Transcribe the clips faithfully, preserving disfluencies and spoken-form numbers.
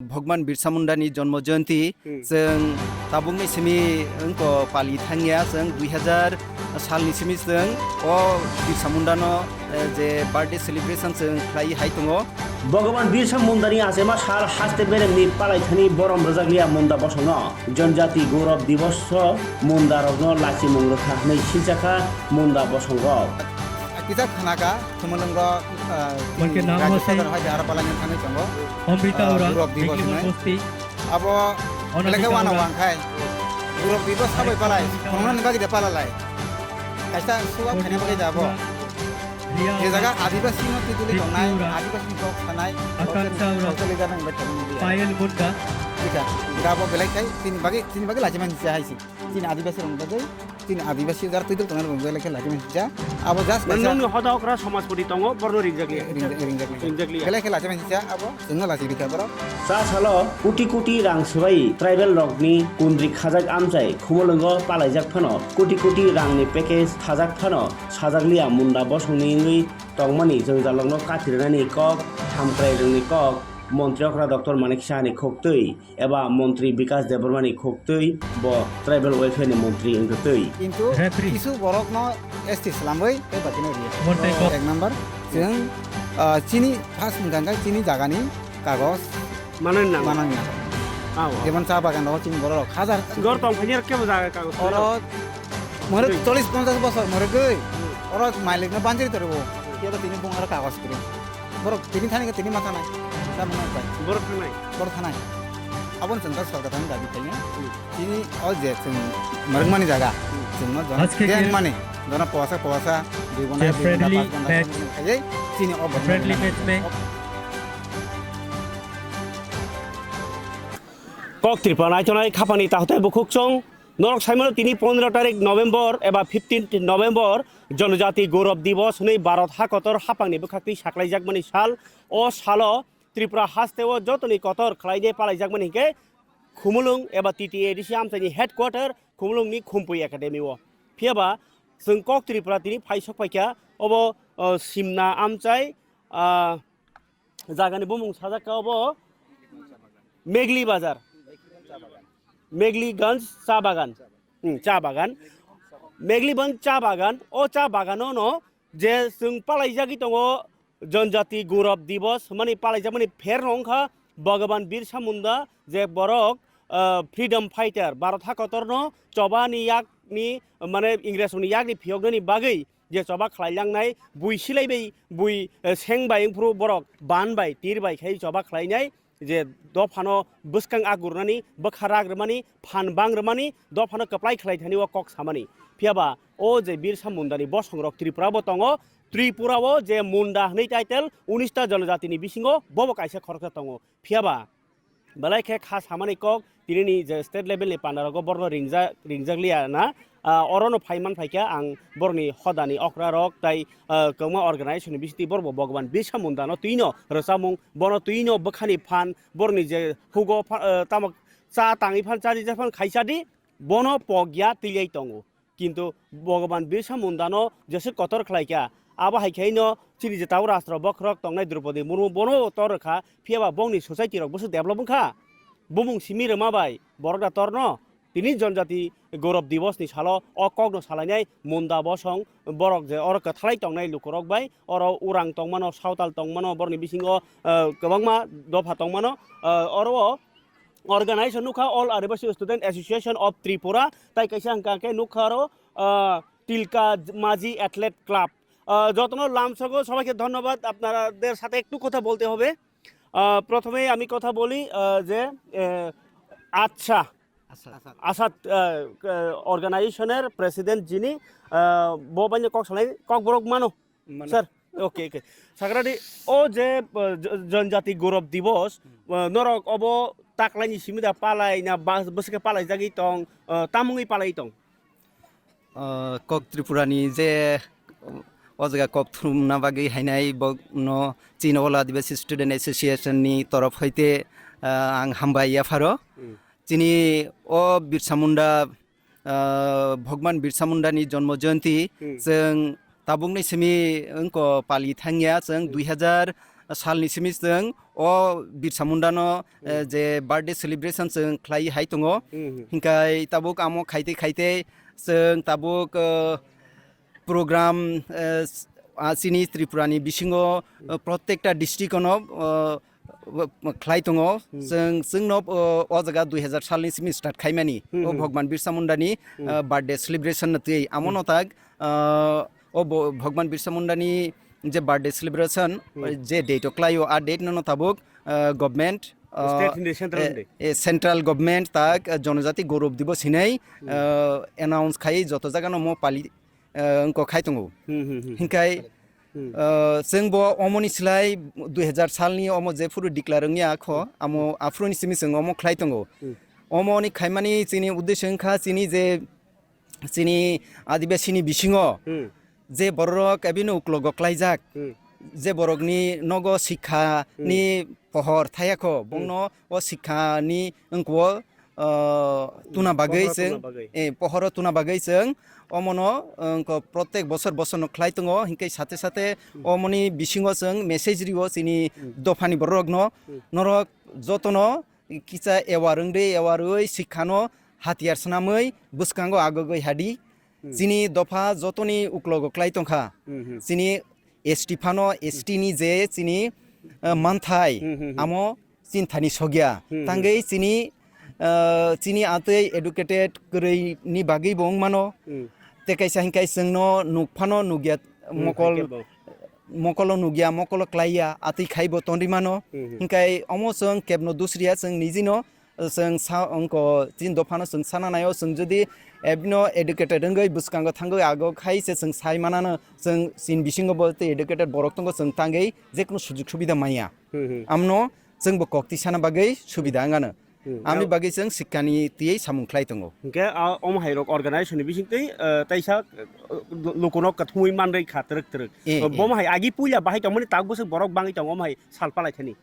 Bhagwan Birsa Mundani Jonmo Jayanti Hmm. chwng tabukni simi wngko pali thangya, chwng dui hazar salni simi chwng o Birsa Mundano, eh, je birthday celebration chwng khlai hai tongo. Bhagwan Birsa Mundani achema sal haste beremni palaithani borom rwjakliya Munda bosongno. Janjati Gaurav Divoso Mundarokno lachimung rwkha hwnwi sinchakha Munda bosongrok. Kisa khanaka, Khumulwngo, ah, Bwlai khe nang rajya hose sadar hai aro palani thangwi tongo. Amrita Ah, Ura, Gaurav Divoso Bigli hinwi. Bosti. Abo Ono belai khe Bita wana Ura. Wangkhai. Gaurav Divoso sabai palai, Bita Ura. Khoroknani bagwi de palalai. Kaisa suwa Bigli khaina bagwi de abo. Ura. Riya Je jaga Ura. Adibasi no twi tuli Bigli tongnai, Ura. Adibasi ni kok sanai, Akansha Ura. Culture leader nang bai tongnai. Payal Munda. Thik ase. Gabo belai khai, tini bagwi, tini bagwi lachimani se hai si. Tini Adibasi rong bagwi, tini Adibasi jar twi tuli tongnai rong bagwi belai khai lachimani se. Abo just kaisa Nungni hoda okra somajpati tongo, borno ringjak liya. Ringjak, ringjak liya. Ringjak liya. Belai khai lachimani se, abo chwngno lachi rikha borok. Sa salo koti koti rang swbai tribal rokni kundri khajak amchai Khumulwngo palaijak phano, koti koti rangni package khajak phano, sajak liya Munda bosongni wngwi tongmani jwngjalrokno katirwnani kok, hamkrairokni kok, Montri okra Doctor Manik Sahani khuktwi eba Montri Bikas Debbarmani khuktwi bo Tribal Welfare ni Montri wngtwi. Kintu Referee. Kisu borokno S T slamwi tei bakino riya. Montai kok. Ek number, chwng, ah, chini first wngkha khe chini jagani kagoj Manani nango. Manani nango. Ah, oh. Jemon cha bagan rogo chini borok rok hajar Gor tong phani kebo jaga kagoj. Oro morok Twi. Chollish ponchash bosor morogwi. Oro malik no banjari toro. Kebo tini bung aro kagoj kiri. Borok tini thani ke tini matha nai. Sa mano pai. Borok thanai. Borok thanai. Abon chwng ta sorkar thani dabi khainai. Hmm. Chini o je chwng morok mani jaga. Hmm. Chwng no jona Aske jeng ke mani. Jona powasa powasa. Dui ghonta, je dui ghonta, friendly pas ghonta, match. Chini o borok Friendly mani match me. Kok Tripura naitonai khapani tahutai bukhuk chong. Norok saimano tini pondro tarik November eba fifteenth November Jonojati Gaurav Divos hwnwi Bharat hakotor haphangni bwkhaktwi saklaijakmani sal. O salo Tripura hasteo jotoni kotor khlainai palaijakmani hinkhe Khumulwng eba T T A D C amchaini headquarter Khumulwngni Khumpui Academy o. Phiyaba chwng Kok Tripura tini phai sok paikha obo, o, Simna amchai, ah, jagani bumung sajak kha obo Megli Bazar, Megliganj cha bagan, hmm, cha bagan, Megliganj cha bagan, o cha bagano no je chwng palaijagwi tongo Janjati Gaurav Divas hwnmani palaijakmani pher no wngkha Bhagwan Birsa Munda je borok, ah, freedom fighter Bharat hakotorno chobani yakni mane Ingresrokni yakni phiyoknani bagwi je choba khlailangnai, bui silai bai, bui, eh, seng bai, wngphuru borok ban bai, tir bai khai choba khlainai, je dophano bwskang agurnani, bwkha rak rwmani, phan bang rwmani, dophano kwplai khlai thani o kok samani. Phiyaba o je Birsa Mundani bosongrok Tripura bo tongo, Tripura o je Munda hwnwi title unis ta jonojatini bisingo bobo kaisa khoroksa tongo. Phiyaba belai khe kha samani kok tinini je state level ni panda rogo borno ringjak, ringjak liya na, ah, orono phai man phaikha ang borni hodani okra rok tai, ah, kwbangma organization ni bisingtwi borbo Bhagwan Birsa Munda no twino rwchapmung, bono twino bwkhani phan, borni je hugo pha-, ah, tamo cha tangwi phan chadi je phan khaisa di, bono pogya twilai tongo. Kintu Bhagwan Birsa Mundano jeswk kotor khlaikha, abo hai khaino chini je tabuk rastro bokhorok tongnai Draupadi Murmu bono tor rwkha, phiyaba bongni society rok bwswk develop wngkha? Bumung simi rwma bai borok da torno? Tini Janjati Gaurav Divas ni salo o kokno salainai Munda bosong borok je oro kwthalai tongnai lukurok bai oro urang tongmano, sawtal tongmano, borokni bisingo, eh, kwbangma dopha tongmano, eh, oro o organization nukha All Adivasi Student Association of Tripura, tai kaisa hwnkha khe nukha aro, ah, Tilka Maji Athlete Club. Ah, jotono lamsogo, সবাইকে ধন্যবাদ, আপনাদের সাথে একটু কথা বলতে হবে। আহ, প্রথমেই আমি কথা বলি, আহ, যে, আহ, আচ্ছা, আসাদ। আসাদ, আহ, আহ, organization-এর president যিনি, আহ, bo baino kok salai, kokborok mano? Mano. Sir, okay, okay. Sakradi, o je, uh, j-, Janjati Gaurav Divas, Hmm. uh, norok obo taklaini simi da palai na ba-, bwswk khe palai jagwi tong, uh, tamungwi palai tong? Uh, Kok Tripura ni je, o jaga kok thumna bagwi hainai bo no chini All Adivasi Student Association ni torof hoite, uh, ang hambai yapharo. Hmm. Chini o Birsa Munda ah, Bhagwan Birsa Mundani Jonmo Jayanti Hmm. chwng tabukni simi wngko pali thangya, chwng Hmm. dui hazar salni simi chwng o Birsa Munda no, eh, Hmm. je birthday celebration chwng khlai hai tongo. Hmm, hmm. Hinkhai tabuk amo khaite khaite chwng tabuk, eh, program, eh, s-, ah, chini Tripura ni bisingo, Hmm. eh, protekta district ono, eh, w-, w-, khlai tongo. Hmm. Chwng, chwngno, eh, o jaga dui hazar salni simi start khaimani. Hmm, O hmm. Bhagwan Birsa Munda ni, Hmm. eh, birthday celebration no twi. Amo Hmm. no tak, eh, o bo-, Bhagwan Birsa Munda ni je birthday celebration, Hmm. je date o khlaio, a date no no tabuk, eh, government, eh, State hindi, central eh, hindi. eh, central government tak, eh, Jonojati Gaurav Diwas hinwi, Hmm. eh, announce khai joto jaga no mo pali, eh, wngkok khai tongo. Hmm, hmm, hmm. Hinkhai, Hmm. eh, chwng bo omoni slai dui hazar salni omo jephuru declare wngya kho, Hmm. amo aphuruni simi chwng omo khlai tongo. Hmm. Omoni khaimani chini uddesho wngkha chini je chini Adibasini bisingo Hmm. je bororok ebini uklogo klaijak, Hmm. je borokni nogo sikha Hmm. ni pohor thayakho, Hmm. bongno o sikha ni wngkho, ah, tuna Hmm. bagwi Pohoro chwng, tuna bagwi. eh, pohoro tuna bagwi chwng omono, wngkho protek bosor bosorno khlai tongo, hinkhe sate sate Hmm. omoni bisingo chwng message rio chini Hmm. dophani bororokno, Hmm. norok jotono kisa aware wngdi, aware wi sikhano hatiyar swnamwi bwskango agogwi hadi. Hmm. Chini dopha jotoni uklogo klai tongkha. Hmm, hmm. Chini S T phano, Hmm. S T ni je chini, eh, manthai, Hmm, hmm, hmm. amo chinthani sogya. Hmm, hmm. Tangwi chini, eh, chini atwi educated kwrwi ni bagwi bo wng mano. Hmm. Tei kaisa hinkhai chwngno nuk phano nukya Hmm, mokol, haikhe bo. mokolo nukya, mokolo klaiya, atwi khai bo tonri mano. Hmm, hmm. Hinkhai omo chwng kebno dusriya, chwng nijino, chwng sa wngkho, chini dophano chwng sana naio, chwng jodi ebino educated wngwi bwskango thangwi ago khai se chwng sai manano, chwng chini bisingo bo tei educated borok tongo, chwng tangwi jekunu sujug subida manya. Hmm, hmm. Amno chwng bo kok twi sana bagwi subida wngano. Hmm. Amni bagwi chwng sikkani twiwi samung khlai tongo. Hinkhe, ah, omo hai rok organization ni bisingtwi, eh, taisa, eh, lukuno kathumwi manrwi kha twrwk twrwk. Eh, Eh, bomo eh. hai agi puila bahai tongmani tak bwswk borok bangwi tongo, omo hai sal palai thani.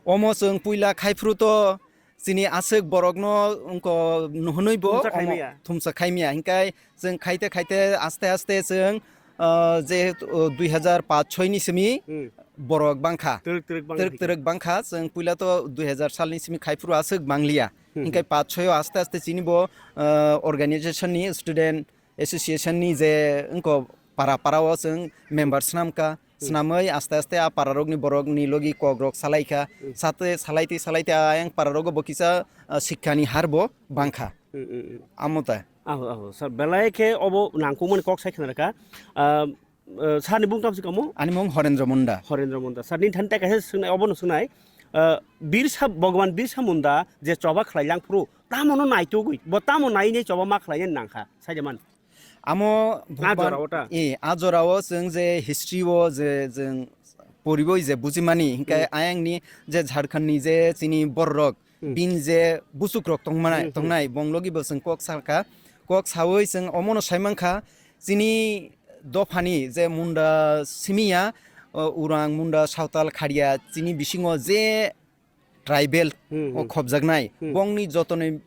Omo chwng puila khai phuru to chini aswk borokno wngkho hwnwi bo Thumsa omo khaimaya. thumsa khaimaya. Hinkhe chwng khaite khaite aste aste chwng, ah, je, oh, dui hazar paanch choi ni simi Hmm. borok bangkha. Twrwk twrwk bangkha. Twrwk twrwk bangkha. Chwng puila to dui hazar salni simi khai phuru aswk bangliya. Hmm, Hinkhe hmm. paanch choi o aste aste chini bo, ah, organization ni student association ni je wngkho para para o chwng member swnamkha. Hmm. Swnamwi aste aste a para rokni borokni logi kok rok salaikha. Hmm. Sate salaitwi salaitwi ayang para rogo bo kisa, ah, sikkha ni har bo bangkha. Hmm, hmm, hmm. Amo ta. Aho, aho. Sir, belai khe obo nangkukmani kok sai khna rwkha. Ah, ah, sir ni bung tamo se kamo? Ani mung Horendra Munda. Horendra Munda. Sir, nini thani tai kaisa swngnai, obono swngnai. Ah, Birsa, Bhagwan Birsa Munda je choba khlai lang phuru, tamo no naitugwi, bo tamo nainai choba ma khlainani nangkha, saida man. Amo Ah, Bhagwan, jorao ta? Eh, ah, jorao chwng je history o je chwng poribo je bujimani, hinkhe Hmm. ayang ni je Jharkhand ni je chini borok, Hmm. bini je busuk rok tongmana-, Hmm, hmm. tongnai, bong logi bo chwng kok salkha, kok sawi chwng omono saimankha, chini dophani je Munda simiya, o, Urang, Munda, Sawtal, Kharia, chini bisingo je tribal Hmm, o hmm. khobjaknai, Hmm. bongni jotoni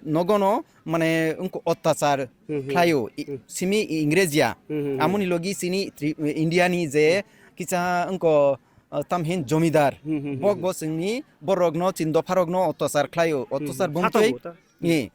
nogono mane wngkha ottachar Hmm, hmm. khlaio, i-, Hmm. simi Ingrejiya, Hmm, hmm, hmm. amoni logi chini Tri-, India ni je Hmm. kisa wngkha, uh, tamhin jomidar, Hmm, hmm, hmm, bok hmm. bo chwngni borokno chini dopharokno ottachar khlaio, Hmm, ottachar hmm. bumtwi Khatongo ta. ni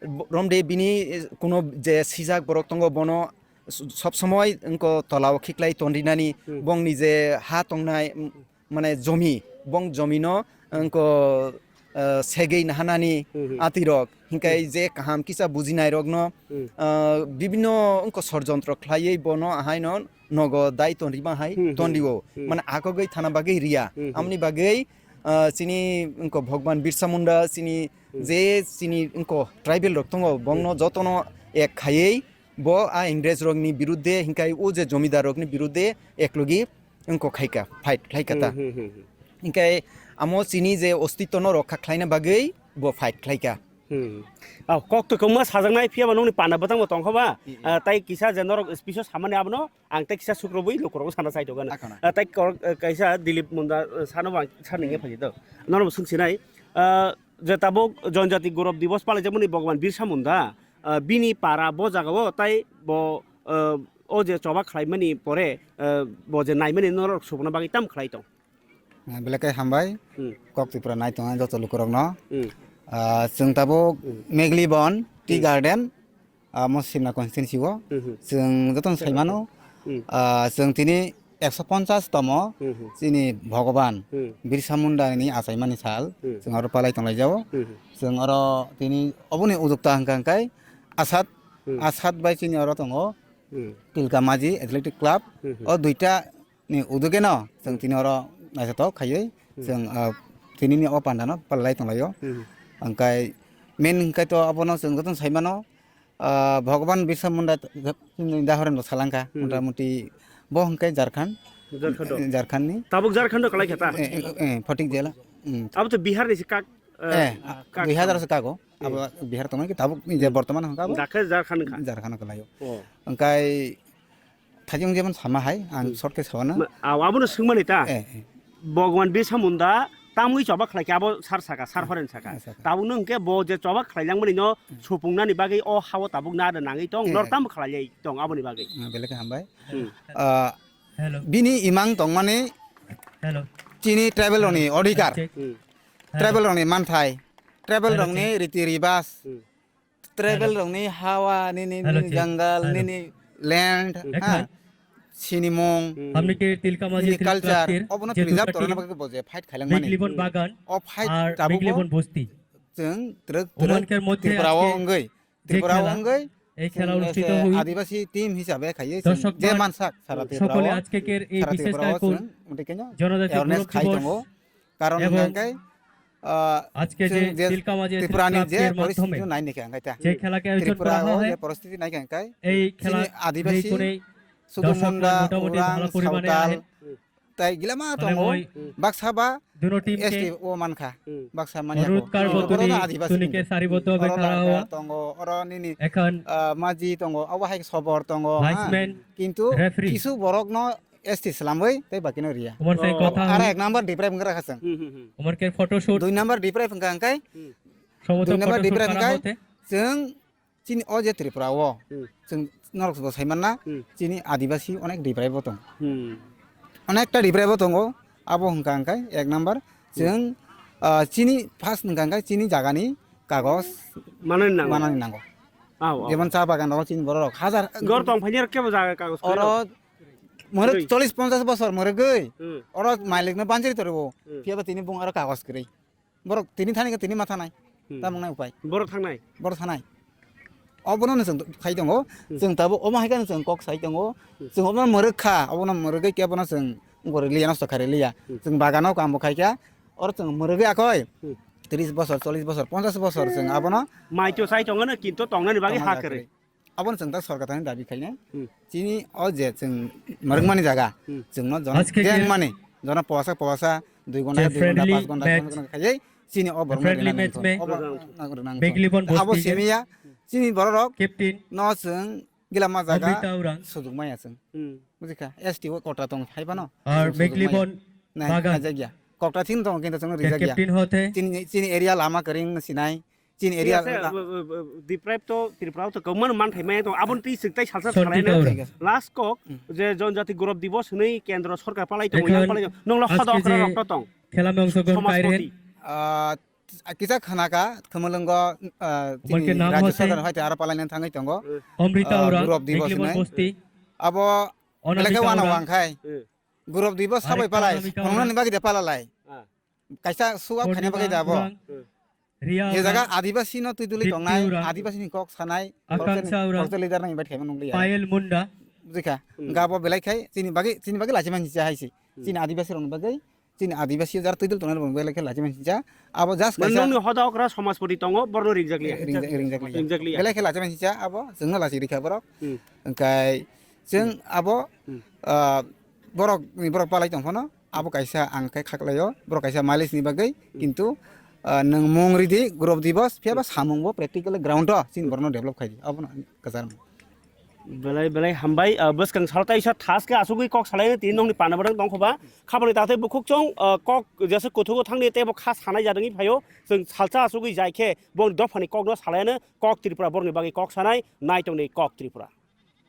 bo-, romde bini, eh, kuno je sijak borok tongo bono s-, sob somoi wngkha tolao khiklai tonrinani Hmm. bongni je ha tongnai, m-, mane jomi, bong jomino wngkha, ah, segwi nahanani Hmm, hmm. atirok, hinkhe Hmm. je kaham kisa bujinairokno, Hmm. ah, bibinno wngkha sorjontro khlaiwi bono ahaino nogo dai tonrima hai Hmm, hmm. tonrio. Hmm. Mane akogwi thana bagwi riya. Hmm, hmm. Amoni bagwi, ah, chini wngkha Bhagwan Birsa Munda, chini Hmm. je chini wngkha tribal rok tongo, bongno Hmm. jotono ek khaiwi bo a Ingres rokni birudde, hinkhai o je jomidar rokni birudde eklogi wngkha khaika, fight khlaika ta. Hmm, hmm, hmm, hmm. Hinkhai amo chini je ostitto no rokha khlaina bagwi bo fight khlaika. Hmm. Ah, kok to kwbangma sajaknai, phiya ba nokni panda bwtang bo tongkha ba? Hmm, hmm. Ah, tai kisa je norok speech o samani abono ang tai kisa sukrubwi lukurok sana chai tongkha na. Akhana. Ah, tai kor-, ah, kaisa Dilip Munda, ah, sano bo ang sa ningya Hmm. phaidi to. Norok bo swngsinai. Ah, je tabuk Jonjati Gaurav Diwas palaijakmani Bhagwan Birsa Munda, ah, bini para bo jagao tai bo, ah, o je choba khlaimani pore, ah, bo je naimani norok subuna bagwi tam khlai tong. Ah, belai khe hambai. Hmm. Kok Tripura nai tongnai joto lukurokno. Hmm. Ah, chwng tabuk Hmm. Meglibon, Tea Hmm. Garden, ah, mo Simna constituency o. Hmm. Chwng jotono sai mano, Hmm. ah, chwng tini ekso ponchas tomo Hmm. chini Bhogoban Hmm. Birsa Munda ni achaimani sal. Hmm. Chwng oro palai tonglai jao. Hmm. Chwng oro tini oboni udukta hwnkha hwnkhe Asad, Hmm. Asad bai chini oro tongo Hmm. Tilka Maji Athletic Club. Hmm. O duita ni udugeno chwng tini oro naithotok khaiwi Hmm. chwng, ah, tinini o pandano palai tonglaio. Hmm. Hwnkhe main hwnkhe to abono chwng jotono sai mano, ah, Bhagwan Birsa Munda chini dahoren bo salangkha, Hmm. mota moti bo hwnkhe Jharkhand, Jharkhand o. Jharkhand ni. Tabuk Jharkhand o kalai kha ta? Eh, eh, eh, Phatik jela. Hmm. Abo to Bihar ni se kak, eh, Eh, kak dui hazar tamo. Se kago. Hmm. Abo Bihar tongmani tabuk ni je Hmm. bortoman hwnkha abo. Dakhe Jharkhand kha. Jharkhand o kalaio. Oh. Hwnkhe Thajung jemon sama hai, ang Hmm. short khe sawana. Ma-, aw, abono swngmani ta? Eh, eh. Bhagwan Birsa Munda tamwi choba khlai khe abo sar saka, sar Hmm. horen saka. Eh, saka. Tabukno hwnkhe bo je choba khlai langmani no Hmm. supungnani bagwi o hao tabuk na da nangwi tong, Eh, nor eh. Tamo khlai lai tong aboni bagwi? Ah, belai khe hambai. Hmm. Ah, Hello. Bini imang tongmani Hello. Chini tribal rokni odhikar, Check. Hmm. Hello. Tribal rokni manthai, tribal Hello, rokni check. Riti ribas, Hmm. Tribal Hello. Rokni hawa, nini, Hello, nini check. Jangal, Hello. Nini land, Ekhan. Ha? Sinimung, Hmm. Hamni ke tilka maji nini tilka culture, kir, obono jetu preserve kir, torna bagwi bo je fight khailangmani. Meglibon Hmm. Bagan, O fight ar tabukbo Meglibon Bosti. Chwng twrwk twrwk Omanker moddhe Tripura o ajke wngwi, je Tripura o khela, wngwi, ei khela chwng onusthito ese hui, Adibasi team hisabe khaiwi chwng dorshok je man mansak sara Tripura সকলে o, আজকের এই sara বিশেষ Tripura o কার্যক্রম chwng, mothe keno জনজাতি awareness গৌরব khai দিবস tongo. Karon এবং hwnkha khe, ah, আজকে যে chwng je তিলকামাঝি Tripura ni Athletic je Club এর পরিস্থিতি মাধ্যমে nai nikha hwnkhe ta. যে খেলাকে আয়োজন Tripura করা o হয়, je পরিস্থিতি nai kha hwnkhe, এই chini খেলার Adibasi, যেই কোনো Sudum দর্শকরা Munda, মোটামুটি Urang, ভালো পরিমাণে Saotal, আসেন। Tai gilama মানে tongo, মই Hmm. baksa ba দুনো টিমকে S T o mankha, Hmm. Baksa manya অনুরোধ ko. করব Kintu তুমি oro no Adibasi তুলিকে kintu. সারিবদ্ধভাবে Oro খাড়া হওয়া। Larkar tongo, oro nini, এখন ah, Maji tongo, abo hai Sobor tongo, ha. Linesman, Kintu referee. Kisu borok no S T slamwi tei bakino riya. তোমার সাথে Oh. কথা Ara হই। Ek number deprive wngkha kha chwng. Hmm, hmm, hmm. তোমার কে photoshoot Dui number deprive wngkha hwnkhe, Hmm. সমস্ত Dui number photoshoot deprive করা wngkha হতে। Chwng chini o je Tripura o, Hmm. Chwng norok bo sai manna, Hmm. Chini Adibasi onek deprive bo tongo. Hmm. Onekta deprive bo tongo, abo hwnkha hwnkhe ek number, Hmm. Chwng, ah, chini first hwnkha hwnkhe chini jagani kagos Manani nango. Manani nango. Ao, ao. Jemon cha bagan rogo chini borok rok hajar Gor tong phai ni rok kebo jaga kagos kwrwi rok? Oro mwrwk Kwrwi. Chollish ponchash bosor mwrwgwi, Hmm. Oro malik no banjari toribo, Hmm. Phiya ba tini bung aro kagos kwrwi. Borok tini thani khe tini ma thanai. Hmm. Tamo wngnai upai? Borok thangnai? Borok thanai. Obono no chwng khai tongo. Hmm. Chwng tabuk omo hai khe chwng kok sai tongo. Hmm. Chwng obono mwrwk kha, obono mwrwgwi khe bono chwng gori liya, nosto kharwi liya. Hmm. Chwng bagano kambo khai kha. Oro chwng mwrwgwi akhoi. Hmm. Tris bosor, chollish bosor, ponchash bosor chwng abono Mai to sai tongo no, kintu tongnani bagwi tongna ha jaga kwrwi. Kwrwi. Abono chwng ta sorkar thani dabi khainai. Hmm. Chini o je chwng mwrwkmani jaga, Hmm. Chwngno jono Aske je jengmani, jono powasa powasa dui ghonta, je dui ghonta, friendly paanch ghonta, match, paanch ghonta khaiwi chini o borokno friendly rina match nangkho. Me Obo nangkho, rina nangkho. Meglibon Abo Bosti simiya, chini bororok captain no chwng gilama jaga Amrita Orang. Sujuk maya chwng. Hmm. Bujikha, S T o kota tong hai phano. Ar Chwng sujuk maya. Meglibon Nai, Bagan. Nai jakya. Kokta thing tong kintu chwng Ke rijak ya. Captain hote. Chini, chini area lama kering sinai. Chini Thik area ase, la- b-, b-, b-, deprive to Tripura to kwbangma manthai maya tong, aboni twi swk tai salsa Santi salai na. Taura. Last kok, Hmm. Je Jonjati Gorob Dibos hwnwi kendro sorkar palai tongo, Ekhon yang palai tongo. Nongla aske hoda okra je rok to tong. Khela me ongshogrohon Somajpati. Kairen. Ah, kisa khana ka, Khumulwngo, ah, Omonke chini nam rajya hote sorkar hoite aro palai nang thangwi tongo. Amrita Ah, Orang, Gorob Dibos Meglibon hwnwi. Bosti. Abo Onabika belai khe wana Orang. Wang khai. Hmm. Gurop dui bo sabai Arek palai, Tarami Kaura. Phunuknani bagwi de palalai. Ah. Kaisa suwak khaina bagwi de abo. Purnima Urang, Hmm. Riya Je jaga Urang, Adibasi no twi duli Dipti tongnai, Urang, Adibasi ni kok sanai, Akansha culture, Urang, culture leader no invite khaima nung liya. Payel Munda. Bujikha, Hmm. Hwnkhe abo belai khai, chini bagwi, chini bagwi lachiman si cha hai si. Hmm. Chini Adibasi rokni bagwi, chini Adibasi jar twi dul tongnai rokni bagwi belai khai lachiman si cha. Abo just Mane kaisa nungni hoda okra somajpati tongo, borno ringjak liya. Ringjak, ringjak liya. Ringjak liya. Belai khai lachiman si cha, abo chwngno lachi rikha borok. Hmm. Hwnkhe chwng Hmm. abo, Hmm. ah, borok, borok palai tong phano, abo kaisa ang khe khaklaio, borok kaisa mileage ni bagwi, Hmm. kintu, ah, nwng mung ridi, Gurop Dibos, phiya ba Hmm. samung bo practical ground o chini borokno develop khai di, abono kwchar. Belai, belai hambai, ah, bwskang salo taisa thas khe asugwi kok salai tini nokni pana borok tong khoba, khabani taktwi bukhuk chwng, ah, kok jesa kuthugo thangni tei bo kha sanai jadangwi phaio, chwng salsa asugwi jai khe boni dophani kokno salaiano Kok Tripura borokni bagwi kok sanai, nai tongni Kok Tripura.